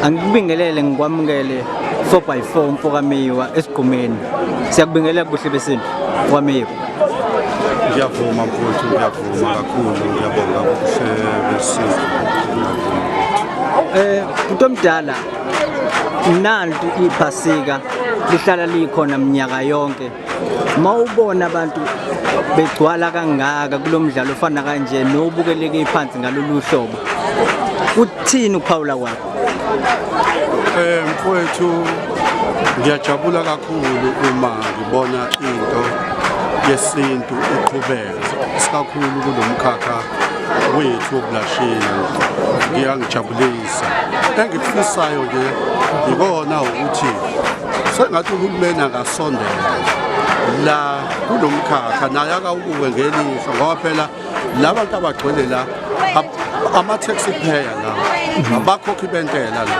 Angikubingelele ngikwamukele 4x4 mfokaMeyiwa esigqumeni. Siyakubingelela kuhle besintu mfokaMeyiwa. Ngiyavuma mfowethu, ngiyavuma kakhulu, ngiyabonga kuhle besintu. Ngiyavuma mfowethu. Bhuti omdala, nantu iphasika lihlala likhona minyaka yonke. Mawubona abantu begcwala kangaka kulo mdlalo ofana kanje nobukeleke phansi ngalolu hlobo, uthini ukuphawula kwakho? Mfowethu, ngiyajabula kakhulu uma ngibona into yesintu iqhubeka, isikakhulu kulo mkhakha wethu wobulashini. Ngiyangijabulisa. Engikufisayo nje ikona ukuthi sengathi uhulumeni angasondela la kulo mkhakha, naye akawubuke ngelihlo, ngoba phela labantu abagcwele la ama-taxi payer la, abakhokhi bentela la,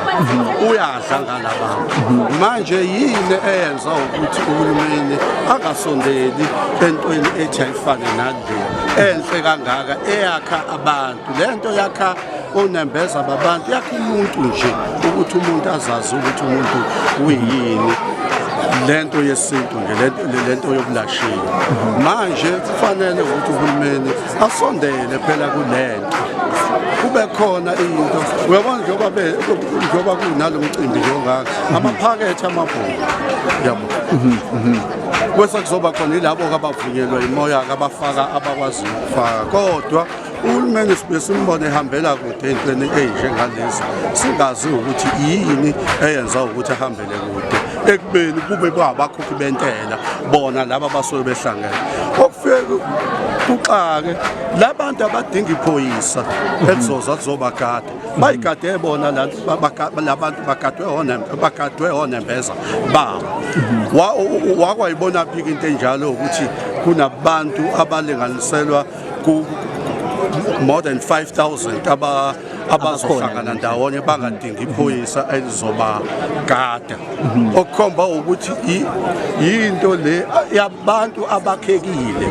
uyadla ngalabantu. Manje yini eyenza ukuthi uhulumeni angasondeli entweni ethi ayifane nale enhle kangaka, eyakha abantu? Le nto yakha onembeza babantu, yakha umuntu nje, ukuthi umuntu azazi ukuthi umuntu uyini. Lento yesintu nje, lento yobulashiwe. Manje kufanele ukuthi uhulumeni asondele phela kulento, kube khona into, uyabona, njengoba kunalo mcimbi nje ongaka, amaphakethe amabhuku, yabo, kwese kuzoba khona yilabo abavunyelwa imoya abafaka, abakwaziyo ukufaka. Kodwa uhulumeni sibuye simbone ehambela kude ey'ntweni ey'njengalezi, singazi ukuthi yini eyenza ukuthi ahambele kude, ekubeni kube kwabakhokhi bentela bona laba abasuke behlangene. Okufike kuxake, labantu abadinga iphoyisa elizoza lizobagada, bayigade bona labantu, bagadwe onembeza babo. Wakwayibona phi into enjalo, ukuthi kunabantu abalinganiselwa ku more than 5000 abazohlangana ndawonye bangadingi iphoyisa elizobagada? Okukhomba ukuthi yinto le yabantu abakhekile,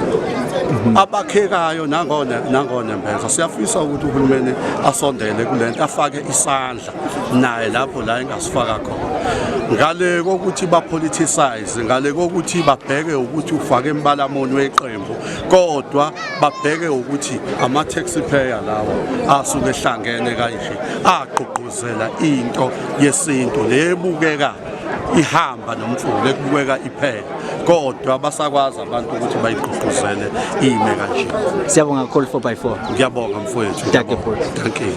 abakhekayo nangonembeza. Siyafisa ukuthi uhulumeni asondele kulento, afake isandla naye lapho la engasifaka khona, ngale kokuthi bapoliticize, ngale kokuthi babheke ukuthi ufake imbalamoni weqembu, kodwa babheke ukuthi ama-taxi payer lawo asuke ehlangene kanje agqugquzela into yesintu lebukeka ihamba nomfula, ekubukeka iphela, kodwa basakwazi abantu ukuthi bayigqugquzele ime kanje. Siyabonga kakhulu 4x4. Ngiyabonga mfowethu. Dankie, bhuti. Dankie.